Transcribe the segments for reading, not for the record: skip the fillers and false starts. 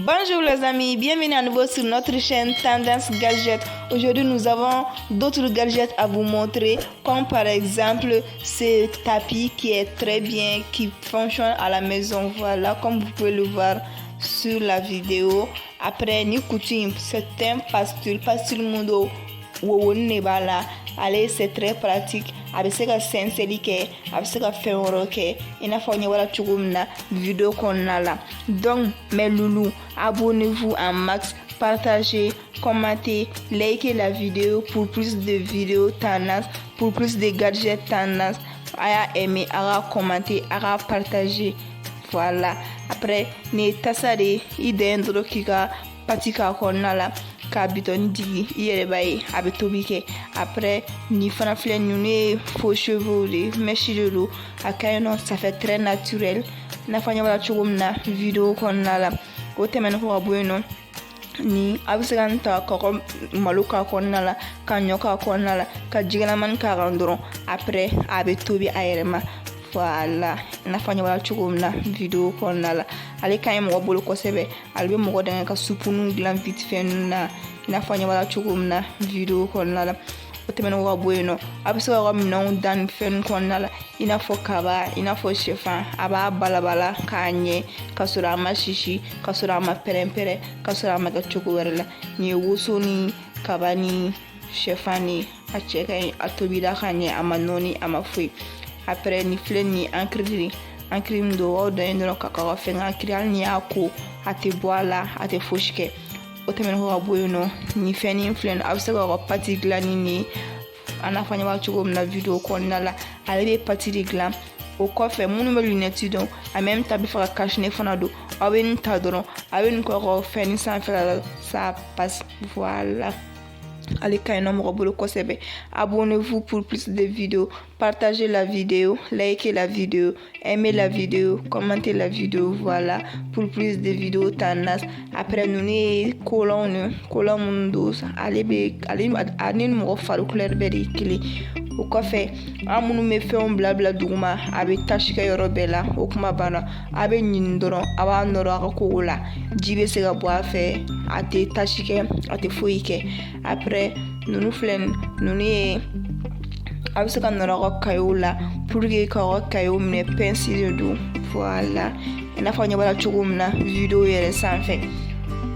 Bonjour les amis, bienvenue à nouveau sur notre chaîne Tendance Gadget. Aujourd'hui, nous avons d'autres gadgets à vous montrer, comme par exemple ce tapis qui est très bien, qui fonctionne à la maison. Voilà, comme vous pouvez le voir sur la vidéo. Après, ni coutume, c'est un spatule, spatule mun don, wowonin de b'a la. Ale, c'est très pratique. A bɛ se ka sɛnsɛnli kɛ, a bɛ se ka fɛn wɛrɛw kɛ, i n'a fɔ ɲɛ bɔra cogo min na vidéo kɔnɔna la. Donc mes loulous, abonnez-vous en max, partagez, commentez, likez la vidéo pour plus de vidéos tendance, pour plus de gadgets tendance. A y'a aimer, a ka commenter, a ka partager. Voilà. Après, nin ye tasa de ye. I dan ye dɔrɔn k'i ka pâte k'a kɔnɔna la, k'a bitɔni digi, i yɛrɛ b'a ye a bɛ tobi kɛ. Après, nin fana filɛ, ninnu ye faux cheveux de ye, mèche de don. A ka ɲi nɔ, ça fait très naturel, i n'a fɔ an ɲɛ b'a la cogo min na vidéo kɔnɔna la. O tɛmɛnen kɔ ka bɔ yen nɔ, ni a bɛ se ka nin ta ka ka malo k'a kɔnɔna la, ka ɲɔ k'a kɔnɔna la, ka jikɛnɛmani k'a kan dɔrɔn. Après, a bɛ tobi a yɛrɛ ma. Voilà, i n'a fɔ an ɲɛ b'a la cogo min na vidéo kɔnɔna la. Ale ka ɲi mɔgɔ bolo kosɛbɛ. Ale bɛ mɔgɔ dɛmɛ ka supuni dilan vite fait ninnu na, i n'a fɔ an ɲɛ b'a la cogo min na vidéo kɔnɔna la. O tɛmɛnen kɔ ka bɔ yen nɔ, a bɛ se k'aw ka minɛnw da nin fɛn kɔnɔna la, i n'a fɔ kaba, i n'a fɔ sɛfan. A b'a balabala k'a ɲɛ, ka sɔrɔ a ma sisi, ka sɔrɔ a ma pɛrɛn-pɛrɛn, ka sɔrɔ a ma kɛ cogo wɛrɛ la. Nin ye woso ni kaba ni sɛfan ni a cɛ ka ɲi. A tobila ka ɲɛ, a ma nɔɔni, a ma foyi. Après, nin filɛ nin ye, encre de, encre min don, aw dan ye dɔrɔn ka ka fɛn encre. Hali n'i y'a ko, a tɛ bɔ a la, a tɛ fosi kɛ. O tɛmɛnen kɔ ka bɔ yen nɔ, nin fɛn filɛ nin, a bɛ se k'aw ka pâte dilan ni nin ye, a n'a fɔ an ɲɛ b'a cogo min na vidéo kɔnɔna la. Ale bɛ pâte de dilan. O kɔfɛ, minnu bɛ lunette dɔn, en même temps a bɛ fɛ ka cache-nez fana don, aw bɛ nin ta dɔrɔn, a bɛ nin kɛ ka fɛn nin sanfɛla la, ça passe. Voilà, ale ka ɲi nɔ mɔgɔ bolo kosɛbɛ. Abonnez-vous pour plus de vidéos, partagez la vidéo, likez la vidéo, aimez la vidéo, commentez la vidéo. Voilà, pour plus de vidéos tendance. Après, ninnu ye collant ni collant minnu don, ale bɛ ale ani mɔgɔ fari couleur bɛɛ de ye kelen. O kɔfɛ, an minnu bɛ fɛnw bila bila duguma, a bɛ tache kɛ yɔrɔ bɛɛ la. O kuma banna, a bɛ ɲini dɔrɔn, a b'a nɔrɔ a ka kogo la, ji bɛ se ka bɔ a fɛ, a tɛ tache kɛ, a tɛ foyi kɛ. Après, ninnu filɛ, ninnu ye a bɛ se ka nɔrɔ aw ka cahier la pour que k'aw ka cahier minɛ. Pince de don. Voilà, i n'a fɔ ɲɛ b'a la cogo min na vidéo yɛrɛ sanfɛ.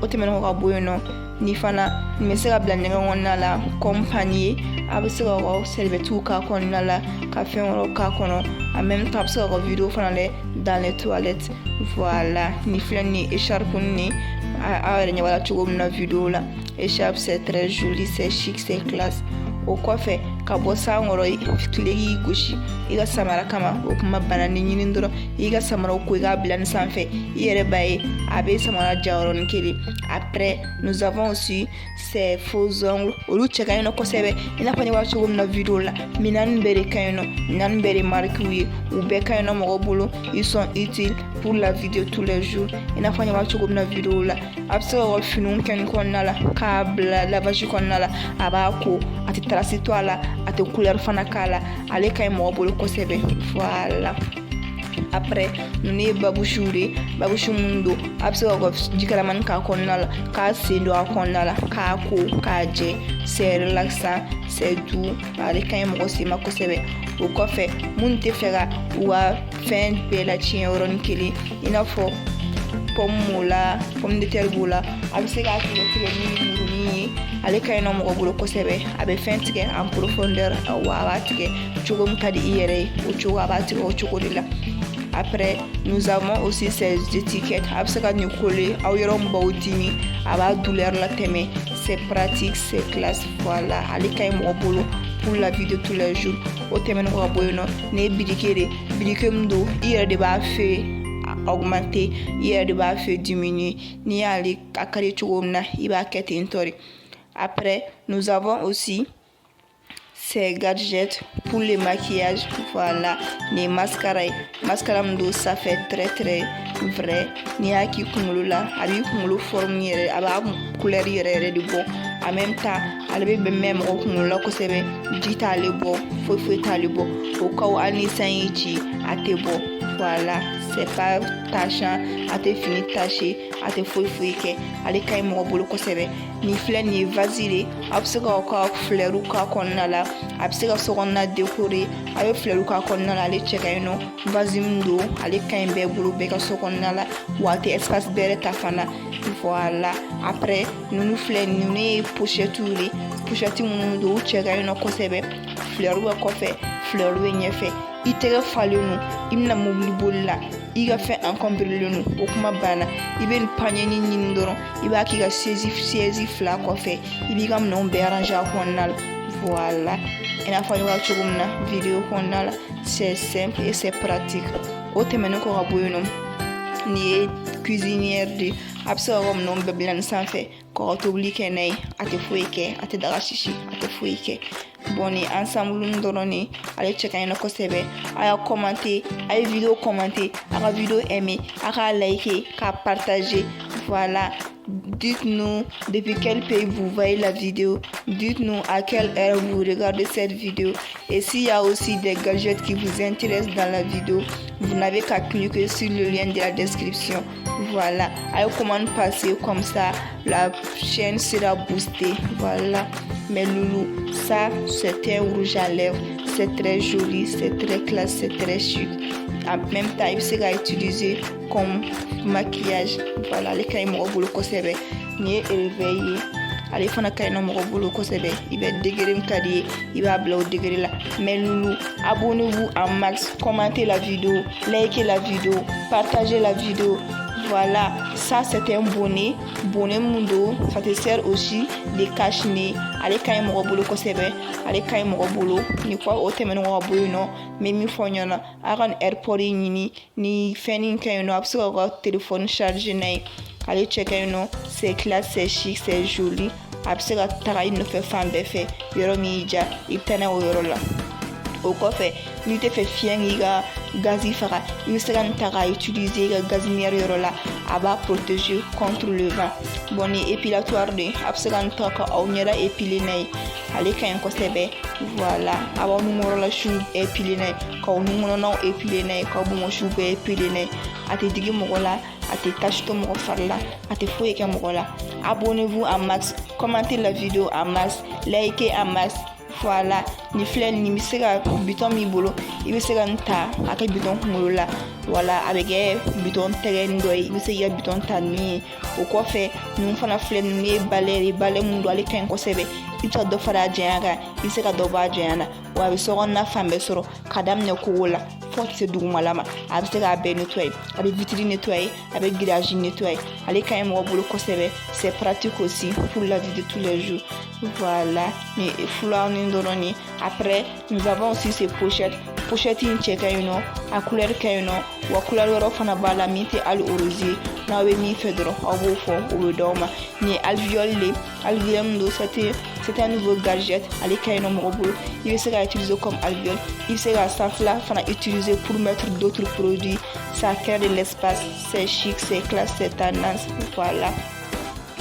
O tɛmɛnen kɔ ka bɔ yen nɔ, nin fana, nin bɛ se ka bila ɲɛgɛn kɔnɔna la comme panier. A bɛ se k'aw ka serviette k'a kɔnɔna la, ka fɛn wɛrɛw k'a kɔnɔ. En même temps, a bɛ se k'aw ka vidéo fana lajɛ dans les toilettes. Voilà, nin filɛ nin ye, écharpe nin, aw yɛrɛ ɲɛ b'a la cogo min na vidéo la. Écharpe, c'est très joli, c'est chic, c'est classe. O kɔfɛ, ka bɔ san kɔrɔ, tile k'i gosi i ka samara kama, o kuma bana ni ɲini dɔrɔn, i ka samaraw ko, i k'a bila nin sanfɛ, i yɛrɛ b'a ye a bɛ samara ja yɔrɔnin kelen. Après, nous avons aussi ces faux ongles. Olu cɛ ka ɲi nɔ kosɛbɛ, i n'a fɔ ne b'a cogo min na vidéo la. Minɛn bɛɛ de ka ɲi nɔ, minɛn bɛɛ de marque ye, u bɛɛ ka ɲi nɔ mɔgɔ bolo. Ils sont utiles pour la vie de tous les jours, i n'a fɔ ne b'a cogo min na vidéo la. A bɛ se k'aw ka finiw kɛ nin kɔnɔna la, k'a bila lavage kɔnɔna la, a b'a ko, a tɛ trace to a la, a tɛ couleur fana k'a la. Ale ka ɲi mɔgɔ bolo kosɛbɛ. Voilà. Après, ninnu ye babouchew de ye, babouche minnu don, a bɛ se ka jikalamani k'a kɔnɔna la, k'a sen don a kɔnɔna la, k'a ko k'a jɛ. C'est relaxant, c'est doux. Ale ka ɲi mɔgɔ sen ma kosɛbɛ. O kɔfɛ, minnu tɛ fɛ ka u ka fɛn bɛɛ latiɲɛ yɔrɔnin kelen, i n'a fɔ pomme b'o la, pomme de terre b'o la, a bɛ se k'a tigɛ tigɛ ni murunin ye. Ale ka ɲi nɔ mɔgɔ bolo kosɛbɛ. A bɛ fɛn tigɛ en profondeur, wa a b'a tigɛ cogo min ka di i yɛrɛ ye, o cogo a b'a tigɛ o cogo de la. Après, nous avons aussi ces étiquettes. A bɛ se ka nin coller aw yɔrɔ min b'aw dimi, a b'a douleur latɛmɛ. C'est pratique, c'est classe. Voilà, ale ka ɲi mɔgɔ bolo pour la vie de tous les jours. O tɛmɛnen kɔ ka bɔ yen nɔ, nin ye briquet de, briquet min don, i yɛrɛ de b'a fɛ augmenter, i yɛrɛ de b'a fɛ diminuer. N'i y'ale a ka di cogo min na, i b'a kɛ ten tɔ de. Après, nous avons aussi ces gadgets pour le maquillage. Voilà, nin ye mascara ye, mascara min don, ça fait très très vrai. N'i y'a k'i kunkolo la, a b'i kunkolo forme yɛrɛ, a b'a couleur yɛrɛ yɛrɛ de bɔ. En même temps, ale bɛ mɛn mɔgɔ kunkolo la kosɛbɛ. Ji t'ale bɔ, foyi foyi t'ale bɔ. O kaw, hali ni san y'i ci, a tɛ bɔ. Voilà, c'est pas tachant, a tɛ fini taché, a tɛ foyi foyi kɛ. Ale ka ɲi mɔgɔ bolo kosɛbɛ. Nin filɛ nin ye, vase de. A bɛ se k'aw ka fleurs k'a kɔnɔna la, a bɛ se ka so kɔnɔna décorer. A bɛ fleurs k'a kɔnɔna la. Ale cɛ ka ɲi nɔ. Vase min don, ale ka ɲi bɛɛ bolo, bɛɛ ka so kɔnɔna la, wa a tɛ espace bɛrɛ ta fana. Voilà. Après, ninnu filɛ, ninnu ye pochette de. Pochette minnu don, u cɛ ka ɲi nɔ kosɛbɛ. Fleur bɛ kɔfɛ, fleur bɛ ɲɛfɛ. I tɛgɛ falen don, i bɛna mobili boli la, i ka fɛn encombrelen don, o kuma banna. I bɛ nin panier ɲini dɔrɔn, i b'a k'i ka siège fila kɔfɛ, i b'i ka minɛnw bɛɛ ranger a kɔnɔna la. Voilà, i n'a fɔ an b'a cogo min na vidéo kɔnɔna la. C'est simple et c'est pratique. O tɛmɛnen kɔ ka bɔ yen nɔ, nin ye cuisinière de. A bɛ se ka minɛnw bɛɛ bila nin sanfɛ k'aw ka tobili kɛ n'a ye. A tɛ foyi kɛ, a tɛ daga sisi, a tɛ foyi kɛ. Bon, nin ensemble dɔrɔn de, ale cɛ ka ɲi kosɛbɛ. A y'a commenter, a ye vidéo commenter, a ka vidéo aimer, a k'a liker, k'a partager. Voilà. Dites-nous depuis quel pays vous voyez la vidéo. Dites-nous à quelle heure vous regardez cette vidéo. Et s'il y a aussi des gadgets qui vous intéressent dans la vidéo, vous n'avez qu'à cliquer sur le lien de la description. Voilà. Allez, commande passer comme ça, la chaîne sera boostée. Voilà. Mais loulou, ça, c'est un rouge à lèvres. C'est très joli, c'est très classe, c'est très chic. En même temps, il sera utilisé comme maquillage. Voilà, ale ka ɲi mɔgɔ bolo kosɛbɛ. Nin ye réveil ye, ale fana ka ɲi nɔ mɔgɔ bolo kosɛbɛ. I bɛ degré min ka di ye, i b'a bila o degré la. Mais loulou, abonnez-vous en max, commentez la vidéo, likez la vidéo, partagez la vidéo. Voilà, ça c'est un bonnet. Bonnet mun don, ça te sert aussi de cache-nez. Ale ka ɲi mɔgɔ bolo kosɛbɛ, ale ka ɲi mɔgɔ bolo. Ni kɔ o tɛmɛnen kɔ ka bɔ yen nɔ, n bɛ min fɔ ɲɛna, a ka nin AirPod ɲini. Ni fɛn nin ka ɲi nɔ, a bɛ se k'aw ka téléphone charger n'a ye. Ale cɛ ka ɲi nɔ, c'est classe, c'est chic, c'est joli. A bɛ se ka taga i nɔfɛ fan bɛɛ fɛ. Yɔrɔ min y'i diya, i bɛ taa n'a ye o yɔrɔ la. O kɔfɛ, n'i tɛ fɛ fiɲɛ k'i ka gazi faga, i bɛ se ka nin ta k'a utiliser i ka gazinière yɔrɔ la. A b'a protéger contre le vent. Bon, nin épilatoire de, a bɛ se ka nin ta ka aw ɲɛda épiler n'a ye. Ale ka ɲi kosɛbɛ. Voilà, a b'aw nunkɔrɔla siw épiler n'a ye, k'aw nunkɔnɔnaw épiler n'a ye, k'aw bonbonsiw bɛɛ épiler n'a ye. A tɛ digi mɔgɔ la, a tɛ tache to mɔgɔ fari la, a tɛ foyi kɛ mɔgɔ la. Abonnez-vous en masse, commentez la vidéo en masse, likez en masse. Voilà. Nin filɛ nin bɛ se ka bitɔn b'i bolo, i bɛ se ka nin ta a kɛ bitɔn kunkolo la. Wala a bɛ kɛ bitɔn tɛgɛnin dɔ ye, i bɛ se k'i ka bitɔn ta ni ye. O kɔfɛ, ninnu fana filɛ, ninnu ye balai de ye. Balai mun don, ale ka ɲi kosɛbɛ. I bɛ se ka dɔ fara a janya kan, i bɛ se ka dɔ bɔ a janya na. Wa a bɛ sokɔnɔna fan bɛɛ sɔrɔ, ka daminɛ kogo la fo ka se dugumala ma. A bɛ se k'a bɛɛ nettoyer. A bɛ vitre nettoyer, a bɛ grillage nettoyer. Ale ka ɲi mɔgɔ bolo kosɛbɛ. C'est pratique aussi pour la vie de tous les jours. Voilà, ni fulaw ni dɔrɔn ni. Après, nous avons aussi ces pochettes. Pochette in cɛ ka ɲi nɔ, a couleur ka ɲi nɔ, wa couleur wɛrɛw fana b'a la min tɛ hali rose ye. N'aw bɛ min fɛ dɔrɔn, aw b'o fɔ, o bɛ d'aw ma. Nin ye alvéole de. Alvéole min don, c'est un nouveau gadget. Ale ka ɲi nɔ mɔgɔ bolo. I bɛ se k'a utiliser comme alvéole, i bɛ se ka sanfɛla fana utiliser pour mettre d'autres produits. Ça crée de l'espace, c'est chic, c'est classe, c'est tendance. Voilà.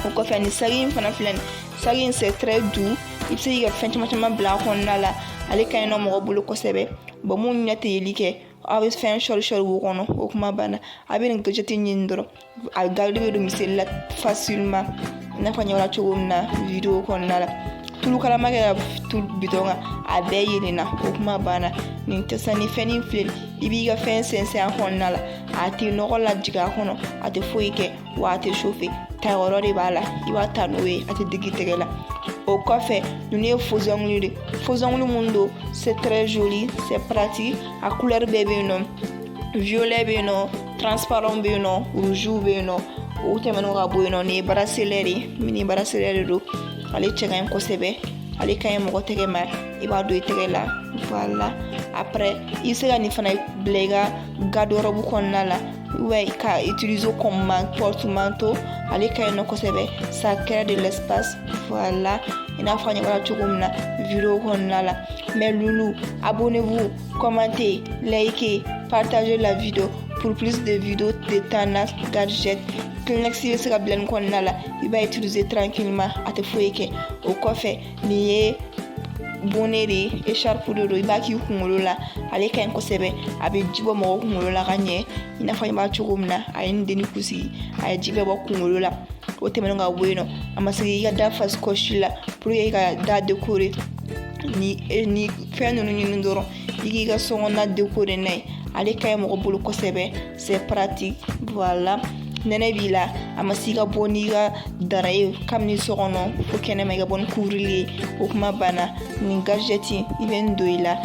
O kɔfɛ, nin saki in fana filɛ nin, saki in, c'est très doux. I bɛ se k'i ka fɛn caman caman bila a kɔnɔna la. Ale ka ɲi nɔ mɔgɔ bolo kosɛbɛ. Bon, mun ɲɛ tɛ yeli kɛ, aw bɛ fɛn sɔri sɔri wo kɔnɔ, o kuma banna. A bɛ nin gadget ɲini dɔrɔn, a garde bɛ don miseli la facilement, i n'a fɔ ɲɛ b'a la cogo min na vidéo kɔnɔna la. Tulu kalama kɛ ka tulu bitɔn kan, a bɛɛ yelenna, o kuma banna. Nin tɛ sa ni fɛn nin filɛ, i b'i ka fɛn sɛnsɛn a kɔnɔna la, a tɛ nɔgɔ lajigin a kɔnɔ, a tɛ foyi kɛ, wa a tɛ chauffer. Tayɔrɔ de b'a la, i b'a ta n'o ye, a tɛ digi tɛgɛ la. O kɔfɛ, ninnu ye faux ongles de. Faux ongles mun don, c'est très joli, c'est pratique. A couleur bɛɛ bɛ yen nɔ: violet bɛ yen nɔ, transparent bɛ yen nɔ, rouge bɛ yen nɔ. O tɛmɛnen ka bɔ yen nɔ, nin ye bracelet de ye. Mini bracelet de don. Ale cɛ ka ɲi kosɛbɛ, ale ka ɲi mɔgɔ tɛgɛ ma, i b'a don i tɛgɛ la. Voilà. Après, i bɛ se ka nin fana bila i ka garde-robe kɔnɔna la, ouais, ka utiliser comme porte-manteau. Ale ka ɲi nɔ kosɛbɛ, ça crée de l'espace. Voilà, i n'a fɔ an ɲɛ b'a la cogo min na vidéo kɔnɔna la. Mais loulou, abonnez-vous, commentez, likez, partagez la vidéo pour plus de vidéos de tendance gadget. Kleenex bɛ se ka bila nin kɔnɔna la, i b'a utiliser tranquillement, a tɛ foyi kɛ. O kɔfɛ, nin ye bonnet de ye, écharpe de don, i b'a k'i kunkolo la. Ale ka ɲi kosɛbɛ, a bɛ ji bɔ mɔgɔ kunkolo la ka ɲɛ, i n'a fɔ n b'a cogo min na. A ye nin denni kunsigi, a ye ji bɛɛ bɔ kunkolo la. O tɛmɛnen ka bɔ yen nɔ, a ma se i ka da fasi kɔsi la pour que i ka da décorer ni fɛn ninnu ɲini dɔrɔn, i k'i ka sokɔnɔna décorer n'a ye. Ale ka ɲi mɔgɔ bolo kosɛbɛ, c'est pratique, voilà. Nɛnɛ b'i la, a ma se i ka bɔ n'i ka drap ye kabini so kɔnɔ fo kɛnɛma, i ka bɔ ni couvre-lit ye. O kuma banna. Nin gadget, i bɛ nin don i la,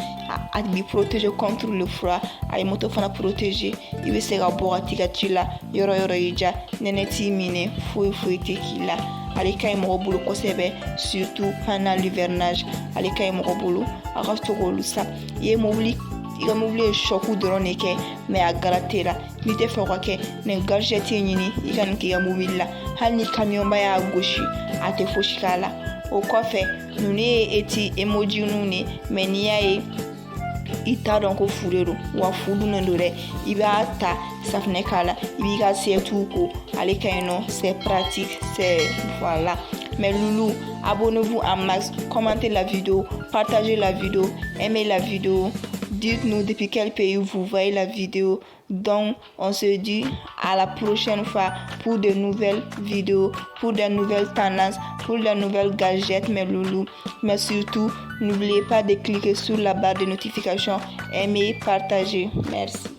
a b'i protéger contre le froid, a ye moto fana protéger. I bɛ se ka bɔ ka t'i ka ci la yɔrɔ yɔrɔ y'i diya, nɛnɛ t'i minɛ, foyi foyi tɛ k'i la. Ale ka ɲi mɔgɔ bolo kosɛbɛ, surtout pendant l'hivernage. Ale ka ɲi mɔgɔ bolo, a ka to k'olu san. I ye mobili, i ka mobili ye choc dɔrɔn de kɛ, mais a gratera, n'i tɛ fɛ o ka kɛ, nin gadget ɲini, i ka nin k'i ka mobili la. Hali ni kamiyɔnba y'a gosi, a tɛ fosi k'a la. O kɔfɛ, ninnu ye eti emojininw de, mais n'i y'a ye, i t'a dɔn ko fu de don wa, fu dunnen don dɛ. I b'a ta safunɛ k'a la, i b'i ka assiettes ko. Ale ka ɲi nɔ, c'est pratique, c'est voilà. Mes loulous, abonnez-vous en masse, commentez la vidéo, partagez la vidéo, aimez la vidéo. Dites-nous depuis quel pays vous voyez la vidéo. Donc, on se dit à la prochaine fois pour de nouvelles vidéos, pour de nouvelles tendances, pour de nouvelles gadgets, mes loulous. Mais surtout, n'oubliez pas de cliquer sur la barre de notification, aimer, partager. Merci.